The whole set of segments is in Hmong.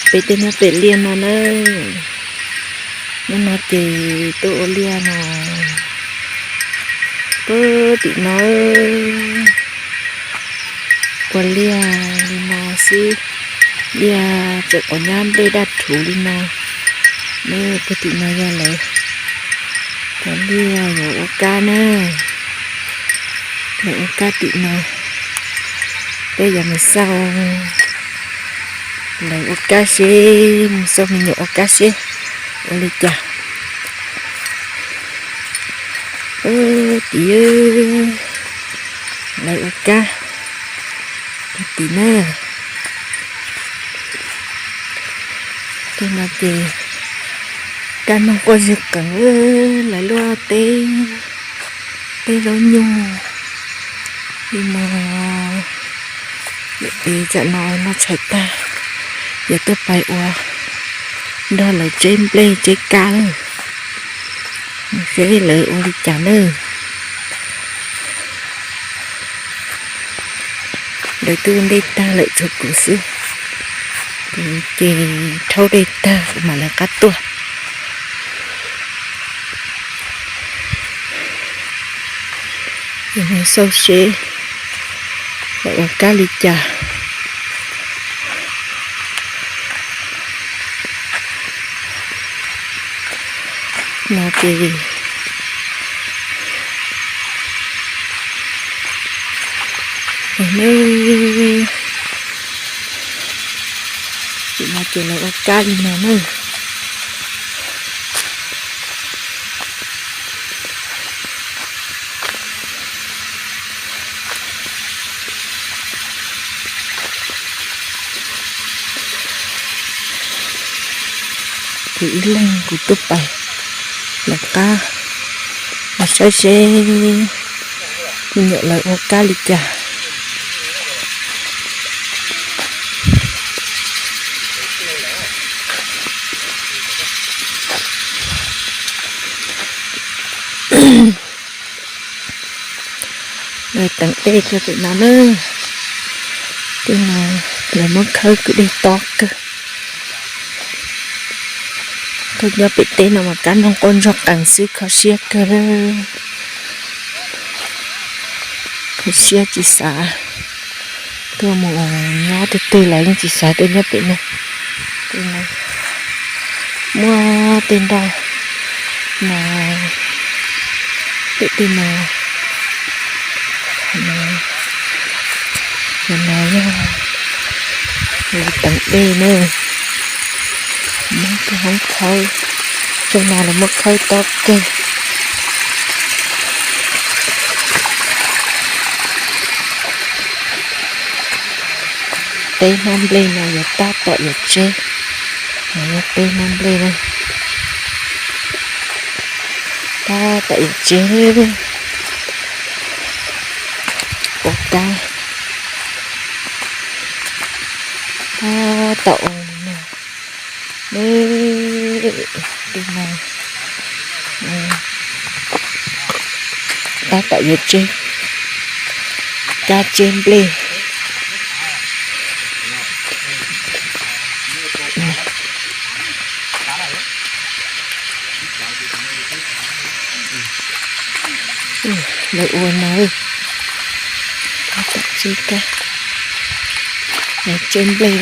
Peb tej nyob pem liaj no na. Hnub no ces tuaj ua liaj no. Puag tim no ua liaj li no xwb, liaj tseem quav nyab nplej daj rhuv li no. Puag tim no yog lawv cov liaj yuav ua kab na. Lawv ua kab tim no, peb yuav mus xauj lawv ua kab seb, mus xauj me nyuam ua kab seb ua li cas. Puag tim lawv ua kab puag tim na. Tej no ces kab noog quaj zig qees, lawv luaj teb, teb zaub nyuj li no. Es tsam no noj tshais tag, yuav tuaj pais ua nrog lawv tseb nplej tseb kab na. Seb lawv ua li cas na. Lawv twb ua ntej tag lawm, tshuav kuv xwb. Kuv ces rhaub dej tag kuv mam lawv qab tuaj. Mus xauj seb lawv ua kab li cas. No ces, no ces lawv ua kab li no na. Kuv ib leeg kuv tuaj pais lawv qab, los saib seb me nyuam lawv ua kab li cas. Lawv teev dej rau pem no na. Tej no lawv muab khawb kwj deg tob kawg. Tuaj nyob pem teb no mas kab noog quaj ntsog qees xwb, kho siab kawg. Kho siab tsis xav tuaj mus nyob twg twg los yeej tsis xav tuaj nyob pem no. Muaj tej nroj no, pem tej no, no yog teev dej na. Muab tej hoob khawb, tej no los muab khawb tob kawg. Teb hnab nplej no yuav tab tom yuav tseb, no yog teb hnab nplej na. Tab tom yuav tseb, ua kab tab tom ua li no. Tej no tab tom yuav tseb, kab tseb nplej. Lawv ua no, lawv tseb nplej.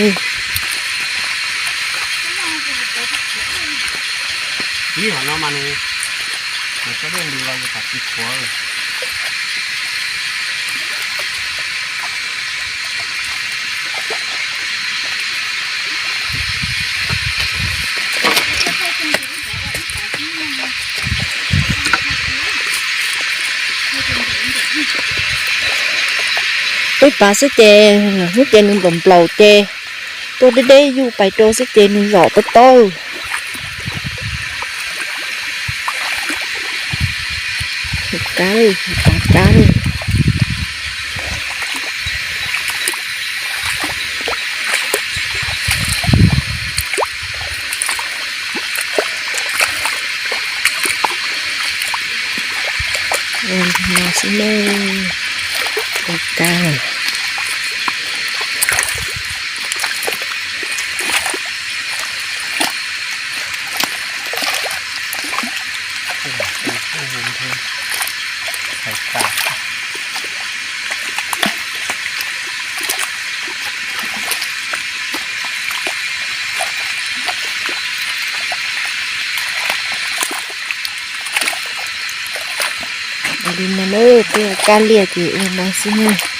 Peb pav xwb ces, hnub ces nws nplaum nplaum ces tuaj deb deb yuj pais rau xwb ces nws zom tob tob. Kab, pav kab. Ua no xwb na, ua kab. Li no na, peb ua kab liaj ces ua no xwb ne.